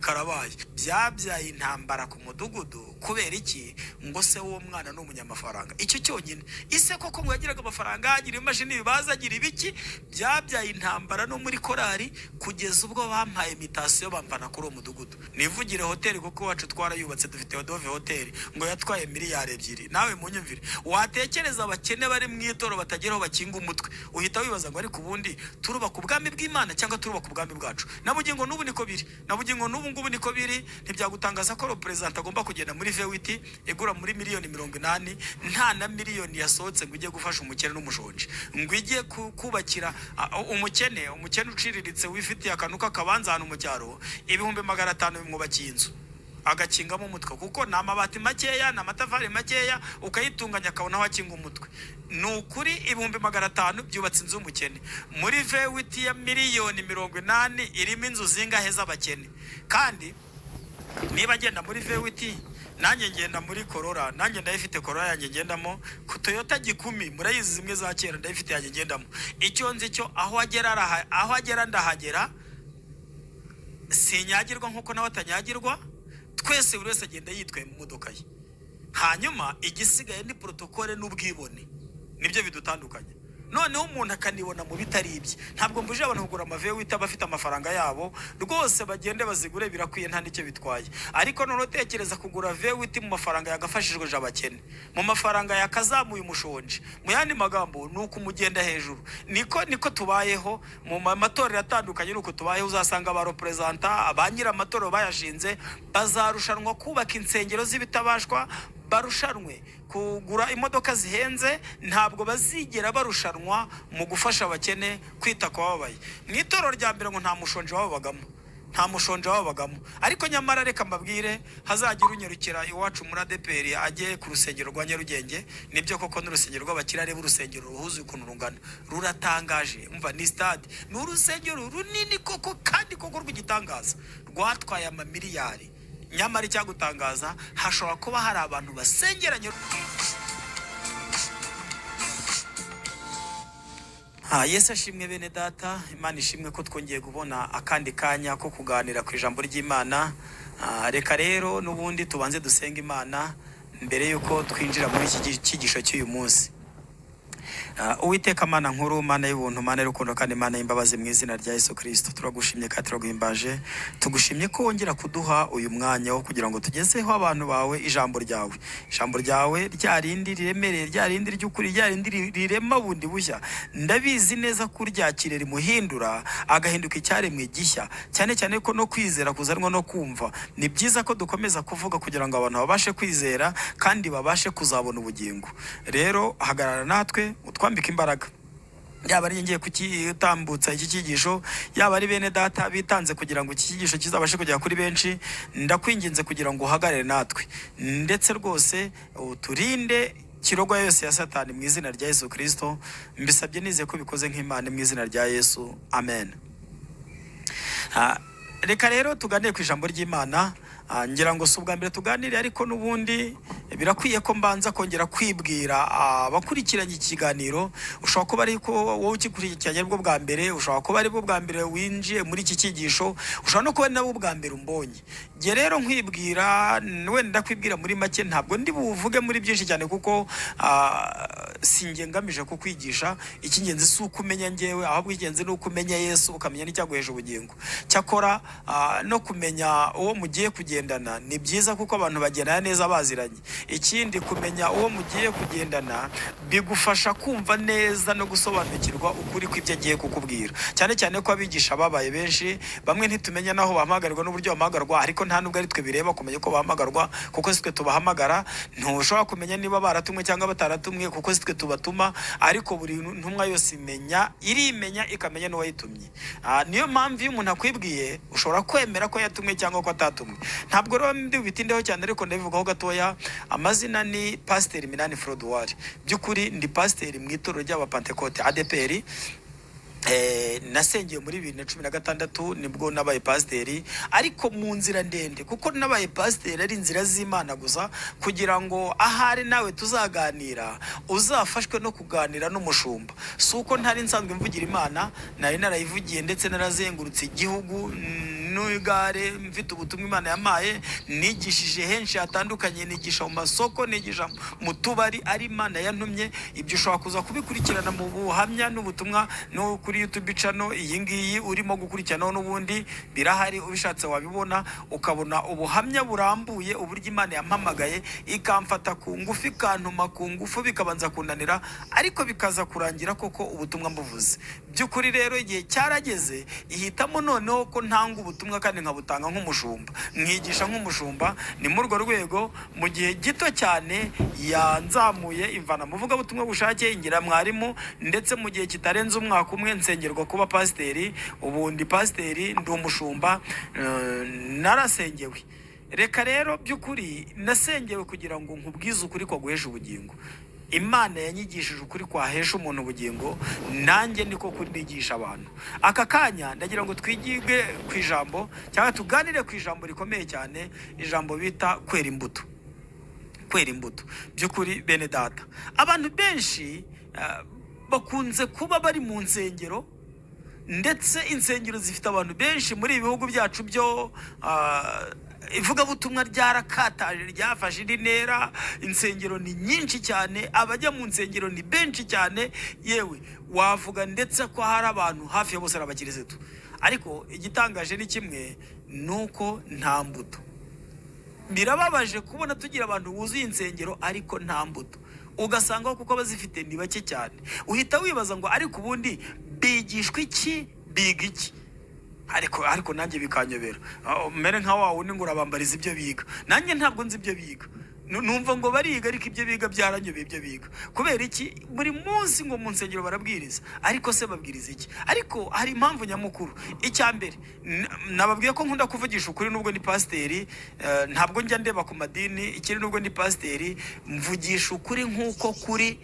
Karabaye, byabyaye intambara ku mudugudu. Kubera iki? Ngo se w'uwo mwana ni umunyamafaranga. Icyo cyonyine, ise koko ngo yagiraga amafaranga, agira imashini bibaza, agira ibiki. Byabyaye intambara no muri korari, kugeza ubwo bampaye mutation, bamvana kuri uwo mudugudu. Nivugire hoteli, kuko iwacu twarayubatse, dufite Dove Hoteli, ngo yatwaye miliyari 2. Nawe munyumvire, watekereza abakene bari mu itorero batagira aho bakinga umutwe, uhita wibaza ngo: ariko ubundi turubaka ubwami bw'Imana cyangwa turubaka ubwami bwacu? Na bugingo n'ubu niko biri, na bugingo n'ubu ngubu niko biri. Ntibyagutangaza ko perezida agomba kugenda muri V8 igura muri miliyoni 80, nta na miliyoni yasohotse ngo ijye gufasha umukene n'umushonji, ngo ijye kubakira umukene, umukene uciriritse wifitiye akantu k'akabanza ahantu mu cyaro. 500,000 bimwubakiye inzu, agakingamo umutwe, kuko ni amabati makeya, ni amatafari makeya, ukayitunganya akabona aho akinga umutwe. Ni ukuri, 500,000 byubatse inzu y'umukene. Muri V8 ya miliyoni 80 irimo inzu zingahe z'abakene? Kandi niba agenda muri V8, nanjye ngenda muri Corolla. Nanjye ndayifite Corolla yanjye ngendamo, ku Toyota gikumi, murayizi zimwe za kera, ndayifite yanjye ngendamo. Icyo nzi cyo, aho agera ndahagera, sinyagirwa nk'uko nawe atanyagirwa. Twese, buri wese agenda yitwaye mu modoka ye. Hanyuma igisigaye ni protocole n'ubwibone, nibyo bidutandukanya. Noneho umuntu akanibona mu bitari ibye. Ntabwo mbujije abantu kugura ama V8, bafite amafaranga yabo rwose, bagende bazigure, birakwiye, nta n'icyo bitwaye. Ariko noneho tekereza kugura V8 mu mafaranga yagafashijwe abakene, mu mafaranga yakazamuye umushonji. Mu yandi magambo, ni ukumugenda hejuru. Niko tubayeho mu matorero atandukanye, ni uko tubayeho. Uzasanga ba représentant, ba nyir'amatorero bayashinze, bazarushanwa kubaka insengero z'ibitabashwa, barushanwe kugura imodoka zihenze. Ntabwo bazigera barushanwa mu gufasha abakene, kwita ku bababaye. Mu itorero rya mbere ngo nta mushonji wababagamo, nta mushonji wababagamo. Ariko nyamara reka mbabwire, hazagira unyarukira iwacu muri ADEPR, ajye ku rusengero rwa Nyarugenge. Nibyo koko n'urusengero rw'abakire, areba urusengero ruhuzuye ukuntu rungana, ruratangaje. Umva, ni stade, ni urusengero runini koko kandi koko rw'igitangaza, rwatwaye amamiliyari. Nyamara icyagutangaza, hashobora kuba hari abantu basengeranye. Yesu ashimwe, bene data. Imana ishimwe ko twongeye kubona akandi kanya ko kuganira ku ijambo ry'Imana. Reka rero n'ubundi tubanze dusenga Imana mbere y'uko twinjira muri iki cyigisho cy'uyu munsi. Uwiteka Mana nkuru, Mana y'ubuntu, Mana y'urukundo kandi Mana y'imbabazi, mu izina rya Yesu Kirisito turagushimye kandi turaguhimbaje. Tugushimye ko wongera kuduha uyu mwanya wo kugira ngo tugezeho abantu bawe ijambo ryawe, ijambo ryawe rya rindi riremereye, rya rindi ry'ukuri, rya rindi rirema bundi bushya. Ndabizi neza ko uryakire rimuhindura, agahinduka icyaremwe gishya, cyane cyane ko no kwizera kuzanwa no kumva. Ni byiza ko dukomeza kuvuga kugira ngo abantu babashe kwizera kandi babashe kuzabona ubugingo. Rero hagarara natwe, utwambike imbaraga, yaba ari ngiye kukitambutsa iki cyigisho, yaba ari bene data bitanze kugira ngo iki cyigisho kizabashe kugera kuri benshi. Ndakwinginze kugira ngo uhagarare natwe, ndetse rwose uturinde kirogwa yose ya Satani, mu izina rya Yesu Kirisito. Mbisabye nizeye ko bikoze nk'Imana, mu izina rya Yesu, amen. Reka rero tuganire ku ijambo ry'Imana. Ngira ngo si ubwa mbere tuganiriye, ariko n'ubundi birakwiye ko mbanza kongera kwibwira abakurikiranye iki kiganiro. Ushobora kuba ariko wowe ugikurikiranye aribwo bwa mbere, ushobora kuba aribwo bwa mbere winjiye muri iki cyigisho, ushobora no kuba ari nabwo bwa mbere umbonye. Njye rero nkwibwira, wenda kwibwira muri make, ntabwo ndi buvuge muri byinshi cyane, kuko si njye ngamije kukwigisha. Icy'ingenzi si uko umenya njyewe, ahubwo icy'ingenzi ni uko umenya Yesu, ukamenya n'icyaguhesha ubugingo. Cyakora no kumenya uwo mugiye kugendana ni byiza, kuko abantu bagendana neza baziranye. Ikindi, kumenya uwo mugiye kugendana bigufasha kumva neza no gusobanukirwa ukuri kw'ibyo agiye kukubwira, cyane cyane ko abigisha babaye benshi. Bamwe ntitumenya n'aho bahamagarwa n'uburyo bahamagarwa, ariko nta nubwo ari twe bireba kumenya ko bahamagarwa, kuko si twe tubahamagara. Ntushobora kumenya niba baratumwe cyangwa bataratumwe, kuko si twe tubatuma. Ariko buri ntumwa yose imenya, irimenya, ikamenya n'uwayitumye. Niyo mpamvu iyo umuntu akwibwiye ushobora kwemera ko yatumwe cyangwa ko atatumwe. Ntabwo rero ndi bubitindeho cyane, ariko ndabivugaho gatoya. Amazina ni Pasiteri Minani Frodouard. By'ukuri ndi pasiteri mu itorero ry'Abapantekote, ADEPR. Nasengeye muri 2016, nibwo nabaye pasiteri, ariko mu nzira ndende, kuko nabaye pasiteri ari inzira z'Imana gusa, kugira ngo ahari nawe tuzaganira uzafashwe no kuganira n'umushumba. Si uko ntari nsanzwe mvugira Imana, nari narayivugiye, ndetse narazengurutse igihugu. n'igare mfite ubutumwa Imana yampaye. Nigishije henshi hatandukanye, nigisha mu masoko, nigisha mu tubari, ari Imana yantumye. Ibyo ushobora kuza kubikurikirana mu buhamya n'ubutumwa no kuri YouTube channel iyi ngiyi urimo gukurikiranaho, n'ubundi birahari, ubishatse wabibona, ukabona ubuhamya burambuye, uburyo Imana yampamagaye ikamfata ku ngufu, ikantuma ku ngufu, bikabanza kunanira, ariko bikaza kurangira koko ubutumwa mbuvuze by'ukuri. Rero igihe cyarageze ihitamo noneho ko ntanga ubutumwa kandi nkabutanga nk'umushumba, nkigisha nk'umushumba. Ni muri urwo rwego mu gihe gito cyane yanzamuye, imvana mu vugabutumwa bushake, ingira mwarimu, ndetse mu gihe kitarenze umwaka umwe nsengerwa kuba pasiteri. Ubu ndi pasiteri, ndi umushumba, narasengewe. Reka rero by'ukuri nasengewe kugira ngo nkubwize ukuri kwaguhesha ubugingo. Imana yanyigishije ukuri kwahesha umuntu ubugingo, nanjye niko kuri nigisha abantu. Aka kanya ndagira ngo twigige ku ijambo, cyangwa tuganire ku ijambo rikomeye cyane, ijambo bita kwera imbuto. Kwera imbuto by'ukuri, bene data, abantu benshi bakunze kuba bari mu nsengero, ndetse insengero zifite abantu benshi muri ibi bihugu byacu byo ivugabutumwa ryarakataje, ryafashe indi ntera. Insengero ni nyinshi cyane, abajya mu nsengero ni benshi cyane, yewe wavuga ndetse ko hari abantu hafi ya bose ari abakirisitu. Ariko igitangaje ni kimwe, ni uko nta mbuto. Birababaje kubona tugira abantu buzuye insengero ariko nta mbuto, ugasanga kuko abazifite ni bake cyane. Uhita wibaza ngo ariko ubundi bigishwa iki, biga iki? Ariko nanjye bikanyobera. Mere nka wa wundi ngo urabambariza ibyo biga, nanjye ntabwo nzi ibyo biga. Numva ngo bariga, ariko ibyo biga byaranyobeye. Ibyo biga kubera iki? Buri munsi ngo mu nsengero barabwiriza, ariko se babwiriza iki? Ariko hari impamvu nyamukuru. Icya mbere, nababwiye ko nkunda kuvugisha ukuri nubwo ni pasiteri, ntabwo njya ndeba ku madini. Ikindi, nubwo ni pasiteri, mvugisha ukuri nk'uko kuri,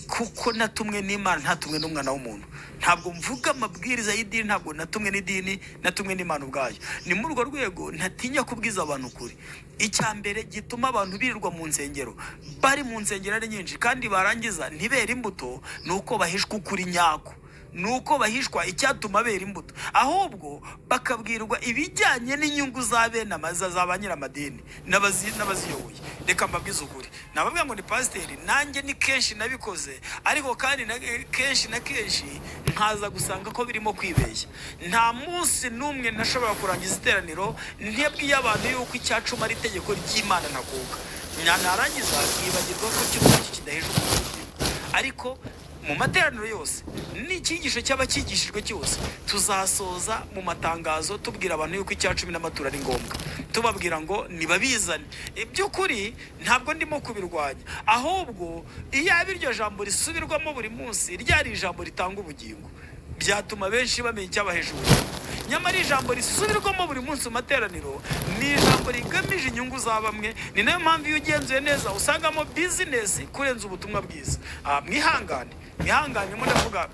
kuko natumwe n'Imana, ntatumwe n'umwana w'umuntu. Ntabwo mvuga amabwiriza y'idini, ntabwo natumwe n'idini, natumwe n'Imana ubwayo. Ni muri urwo rwego ntatinya kubwiza abantu ukuri. Icya mbere gituma abantu birirwa mu nsengero, bari mu nsengero ari nyinshi, kandi barangiza ntibere imbuto, ni uko bahishwa ukuri nyako, ni uko bahishwa icyatuma bera imbuto, ahubwo bakabwirwa ibijyanye n'inyungu za bene amaza za ba nyiramadini n'abaziyoboye. Reka mbabwize ukuri, nababwira ngo ni pasiteri, nanjye ni kenshi nabikoze, ariko kandi kenshi na kenshi nkaza gusanga ko birimo kwibeshya. Nta munsi n'umwe ntashobora kurangiza iteraniro ntibwiye abantu yuko icyacumi ari itegeko ry'Imana ntakuka. Narangiza nkibagirwa ko kino ngicyo kidaheje umuntu ubugingo. Ariko mu materaniro yose n'icyigisho cyaba cyigishijwe cyose, tuzasoza mu matangazo tubwira abantu yuko icya cumi n'amaturo ari ngombwa, tubabwira ngo nibabizane. Iby'ukuri ntabwo ndimo kubirwanya, ahubwo iyaba iryo jambo risubirwamo buri munsi ryari ijambo ritanga ubugingo, byatuma benshi bamenya icyabaheje ubugingo. Nyamara ijambo risubirwamo buri munsi mu materaniro ni ijambo rigamije inyungu za bamwe. Ni nayo mpamvu iyo ugenzuye neza usangamo bizinesi kurenza ubutumwa bwiza. Mwihangane, mwihangane, mo ndavuga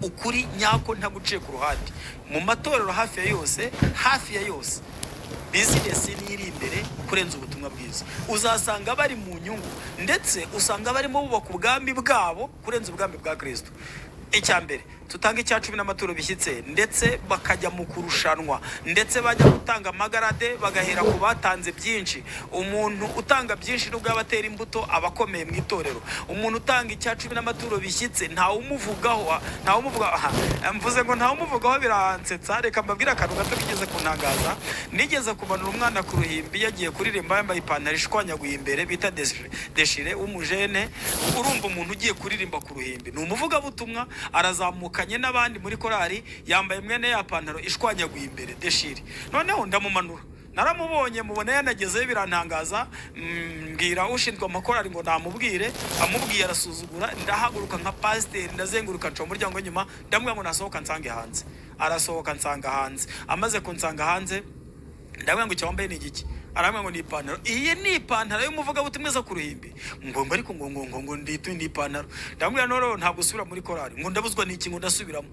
ukuri nyako ntaguciye ku ruhande. Mu matorero hafi ya yose, hafi ya yose, bizinesi niyo iri imbere kurenza ubutumwa bwiza. Uzasanga bari mu nyungu, ndetse usanga barimo bubaka ubwami bwabo kurenza ubwami bwa Kristo. Icya mbere, tutanga icya cumi n'amaturo bishyitse, ndetse bakajya mu kurushanwa, ndetse bajya gutanga amagarade bagahera ku batanze byinshi. Umuntu utanga byinshi, nubwo yaba atera imbuto, aba akomeye mu itorero. Umuntu utanga icya cumi n'amaturo bishyitse, ntawumuvugaho, ntawumuvuga. Aha mvuze ngo ntawumuvugaho, biransetsa. Reka mbabwire akantu gato kigeze kuntangaza. Nigeze kumanura umwana ku ruhimbi yagiye kuririmba yambaye ipantaro ishwanyaguye imbere, bita déchiré, w'umujene. Urumva, umuntu ugiye kuririmba ku ruhimbi, ni umuvugabutumwa, arazamukanye n'abandi muri korali, yambaye mwene ya pantaro ishwanyaguye imbere, déchiré. Noneho ndamumanura, naramubonye, mubona yanagezeyo, birantangaza. Mbwira ushinzwe amakorali ngo namubwire, amubwiye arasuzugura. Ndahaguruka nka pasiteri, ndazenguruka, nca mu muryango w'inyuma, ndamubwira ngo nasohoka nsange hanze. Arasohoka nsanga hanze. Amaze kunsanga hanze, ndamubwira ngo icyo wambaye ni igiki? Arambwira ngo ni ipantaro. Iyi ni ipantaro y'umuvugabutumwa iza ku ruhimbi? Ngo ariko ngo nditu ni ipantaro. Ndamubwira, none ntabwo usubira muri korali? Ngo ndabuzwa n'iki? Ngo ndasubiramo.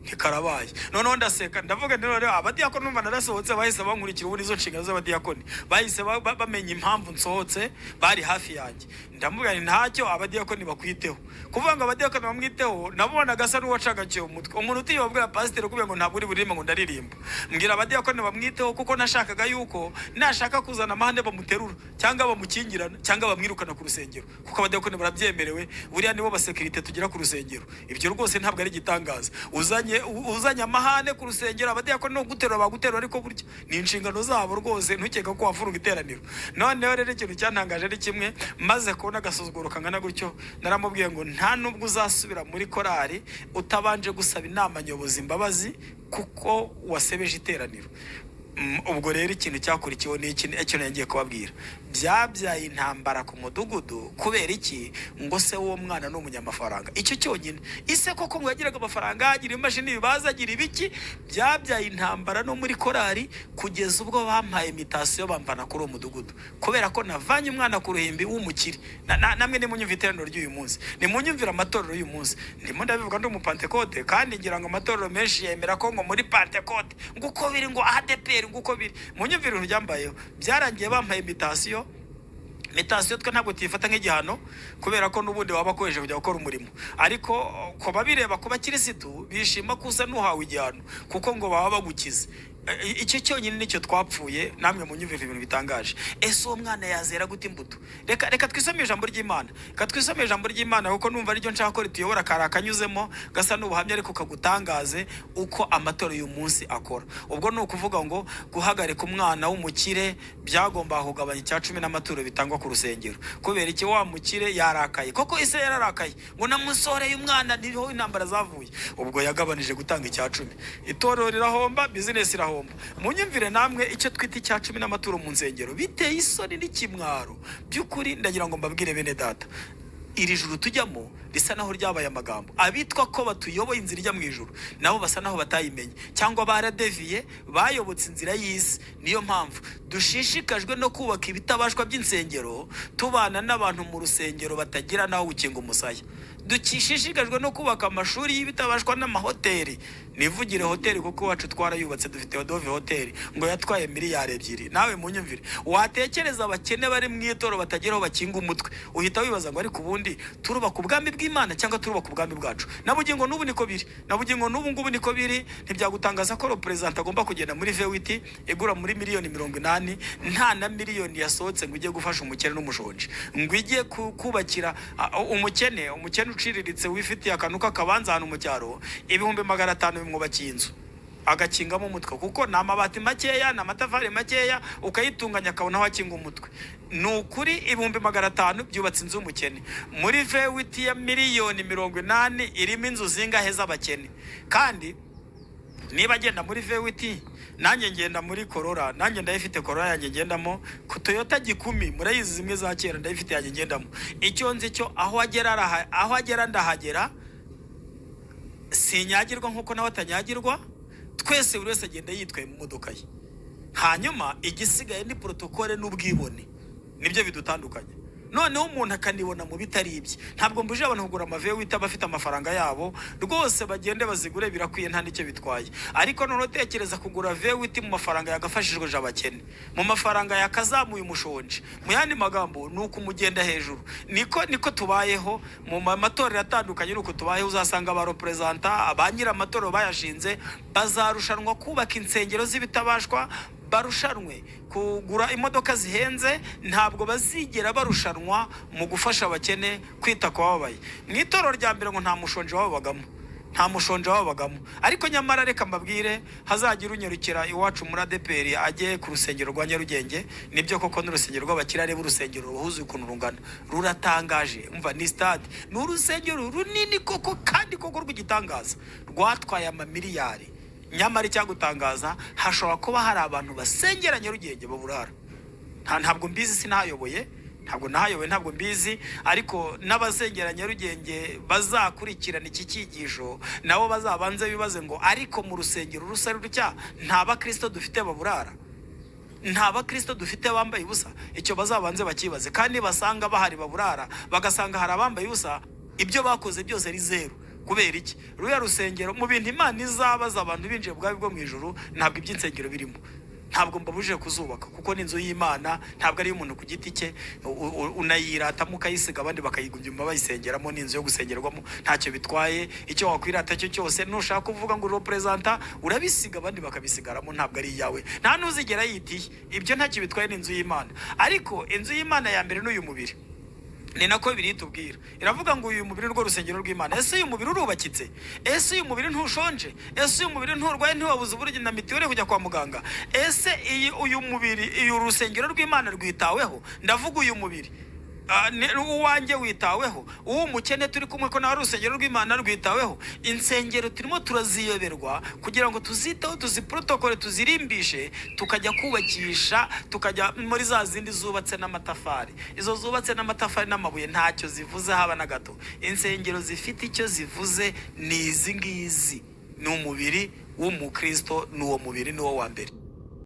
Ntikarabaye. Noneho ndaseka, ndavuga nti noneho abadiyakoni numva narasohotse bahise bankurikira. Ubu nizo nshingano z'abadiyakoni, bahise bamenya impamvu nsohotse, bari hafi yanjye. Ndamubwira nti ntacyo, abadiyakoni bakwiteho. Kuvuga ngo abadiyakoni bamwiteho, nabonaga asa n'uwacagakiye umutwe. Umuntu utiyobwira pasiteri ukubwira ngo ntabwo uri buririmbe, ngo ndaririmba. Mbwira abadiyakoni bamwiteho, kuko nashakaga yuko nashaka kuzana amahane bamuterura cyangwa bamukingirana cyangwa bamwirukana ku rusengero, kuko abadiyakoni barabyemerewe. Buriya nibo basekirite tugira ku rusengero. Ibyo rwose ntabwo ari igitangaza. Uzanye amahane ku rusengero, abadiyakoni no guterura baguterura, ariko burya ni inshingano zabo rwose. Ntukeka ko wafunga iteraniro. Noneho rero ikintu cyantangaje ari kimwe: maze kubona agasuzuguro kangana gutyo, naramubwiye ngo nta nubwo uzasubira muri korari utabanje gusaba inama nyobozi imbabazi, kuko wasebeje iteraniro. Ubwo rero ikintu cyakurikiyeho ni iki? Ikintu yagiye kubabwira byabyaye intambara ku mudugudu. Kubera iki? Ngo se w'uwo mwana ni umunyamafaranga. Icyo cyonyine, ise koko ngo yagiraga amafaranga, agira imashini bibaza, agira ibiki. Byabyaye intambara no muri korari, kugeza ubwo bampaye mutation, bamvana kuri uwo mudugudu, kubera ko navanye umwana ku ruhimbi w'umukire. Namwe nimunyumva iteraniro ry'uyu munsi, nimunyumvira amatorero y'uyu munsi. Ndimo ndabivuga ndi umupantekote, kandi ngira ngo amatorero menshi yemera ko ngo muri Pantekote ngo uko biri, ngo ADEPR ngo uko biri. Munyumvire ibintu byambayeho. Byarangiye bampaye mutation. Mutation twe ntabwo tuyifata nk'igihano, kubera ko n'ubundi waba bakoresheje kujya gukora umurimo. Ariko ku babireba, ku bakirisitu, bishima ko usa n'uhawe igihano, kuko ngo baba bagukize. Icyo cyonyine nicyo twapfuye. Namwe munyumvire ibintu bitangaje. Ese uwo mwana yazera gute imbuto? Reka twisome ijambo ry'Imana, reka twisome ijambo ry'Imana, kuko numva ariryo nshaka ko rituyobora. Kari akanyuzemo gasa n'ubuhamya, ariko kagutangaze uko amatora y'uyu munsi akora. Ubwo ni ukuvuga ngo guhagarika umwana w'umukire byagombaga kugabanya icya cumi n'amaturo bitangwa ku rusengero. Kubera iki? Wa mukire yarakaye koko, ise yararakaye ngo namusoreye umwana. Niho intambara zavuye. Ubwo yagabanije gutanga icya cumi, itorero rirahomba, bizinesi irahomba. Munyumvire namwe icyo twita icya cumi n'amaturo mu nsengero. Biteye isoni n'ikimwaro by'ukuri. Ndagira ngo mbabwire, bene data, iri juru tujyamo risa naho ryabaye amagambo. Abitwa ko batuyoboye inzira ijya mu ijuru nabo basa naho batayimenye, cyangwa baradeviye, bayobotse inzira y'isi. Niyo mpamvu dushishikajwe no kubaka ibitabashwa by'insengero, tubana n'abantu mu rusengero batagira n'aho gukinga umusaya. Dushishikajwe no kubaka amashuri y'ibitabashwa n'amahoteli. Nivugire hoteli, kuko iwacu twarayubatse, dufite Dove Hoteli ngo yatwaye miliyari 2. Nawe munyumvire, watekereza abakene bari mu itorero batagira aho bakinga umutwe, uhita wibaza ngo ariko ubundi turubaka ubwami bw'Imana cyangwa turubaka ubwami bwacu? Na bugingo n'ubu niko biri, na bugingo n'ubu ngubu niko biri. Ntibyagutangaza ko perezida agomba kugenda muri V8 igura muri miliyoni 80, nta na miliyoni yasohotse ngo ijye gufasha umukene n'umushonji, ngo ijye kubakira umukene, umukene uciriritse wifitiye akantu k'akabanza ahantu mu cyaro, 500,000 bimwubakiye inzu agakingamo umutwe, kuko ni amabati makeya, ni amatafari makeya, ukayitunganya akabona aho akinga umutwe. Ni ukuri, 500,000 byubatse inzu y'umukene. Muri V8 ya miliyoni 80 irimo inzu zingahe z'abakene? Kandi niba agenda muri V8, nanjye ngenda muri Corolla. Nanjye ndayifite Corolla yanjye ngendamo, ku Toyota gikumi murayizi, zimwe za kera, ndayifite yanjye ngendamo. Icyo nzi cyo, aho agera ndahagera, sinyagirwa nk'uko nawe atanyagirwa. Twese, buri wese agenda yitwaye mu modoka ye. Hanyuma igisigaye ni protocole n'ubwibone, nibyo bidutandukanya. Noneho umuntu akanibona mu bitari ibye. Ntabwo mbujije abantu kugura ama V8, bafite amafaranga yabo rwose, bagende bazigure, birakwiye, nta n'icyo bitwaye. Ariko noneho tekereza kugura V8 mu mafaranga yagafashijwe abakene, mu mafaranga yakazamuye umushonji. Mu yandi magambo, ni ukumugenda hejuru. Niko tubayeho mu matorero atandukanye, ni uko tubayeho. Uzasanga ba représentant, ba nyir'amatorero bayashinze, bazarushanwa kubaka insengero z'ibitabashwa, barushanwe kugura imodoka zihenze. Ntabwo bazigera barushanwa mu gufasha abakene, kwita ku bababaye. Mu itorero rya mbere ngo nta mushonji wababagamo, nta mushonji wababagamo. Ariko nyamara reka mbabwire, hazagira unyarukira iwacu muri ADEPR, ajye ku rusengero rwa Nyarugenge. Nibyo koko n'urusengero rw'abakire, areba urusengero ruhuzuye ukuntu rungana, ruratangaje. Umva, ni stade, ni urusengero runini koko kandi koko rw'igitangaza, rwatwaye amamiliyari. Nyamara icyagutangaza, hashobora kuba hari abantu basengera Nyarugenge baburara. Ntabwo mbizi, sinahayoboye, ntabwo nahayoboye, ntabwo mbizi. Ariko n'abasengera Nyarugenge bazakurikirana iki cyigisho, nabo bazabanze bibaze ngo ariko mu rusengero rusa rutya nta bakristo dufite baburara, nta bakristo dufite bambaye ubusa? Icyo bazabanze bakibaze. Kandi basanga bahari baburara, bagasanga hari abambaye ubusa, ibyo bakoze byose ari zeru. Kubera iki? Ruriya rusengero, mu bintu Imana izabaza abantu binjiye bwawe bwo mu ijuru, ntabwo iby'insengero birimo. Ntabwo mbabujije kuzubaka, kuko ni inzu y'Imana, ntabwo ari iy'umuntu ku giti cye. Unayiratamo ukayisiga, abandi bakayigumya bayisengeramo. Ni inzu yo gusengerwamo, ntacyo bitwaye. Icyo wakwirata cyo cyose, nushaka kuvuga ngo uri perezida, urabisiga abandi bakabisigaramo. Ntabwo ari iyawe, nta n'uzigera yitiye ibyo, ntacyo bitwaye, ni inzu y'Imana. Ariko inzu y'Imana ya mbere ni uyu mubiri. Ni nako Bibiliya itubwira, iravuga ngo uyu mubiri rwo rusengero rw'Imana. Ese uyu mubiri urubakitse? Ese uyu mubiri ntushonje? Ese uyu mubiri nturwaye, ntiwabuze uburyo na mitiweli kujya kwa muganga? Ese iyi uyu mubiri, uyu rusengero rw'Imana rwitaweho? Ndavuga uyu mubiri, uwanjye witaweho? Uw'umukene turi kumwe, ko nawe ari urusengero rw'Imana, rwitaweho? Insengero turimo turaziyoberwa. Kugira ngo tuziteho, tuziprotokole, tuzirimbishe, tukajya kubakisha, tukajya muri za zindi zubatse n'amatafari. Izo zubatse n'amatafari n'amabuye ntacyo zivuze haba na gato. Insengero zifite icyo zivuze ni izi ngizi, ni umubiri w'umukristo, ni uwo mubiri, ni wo wa mbere.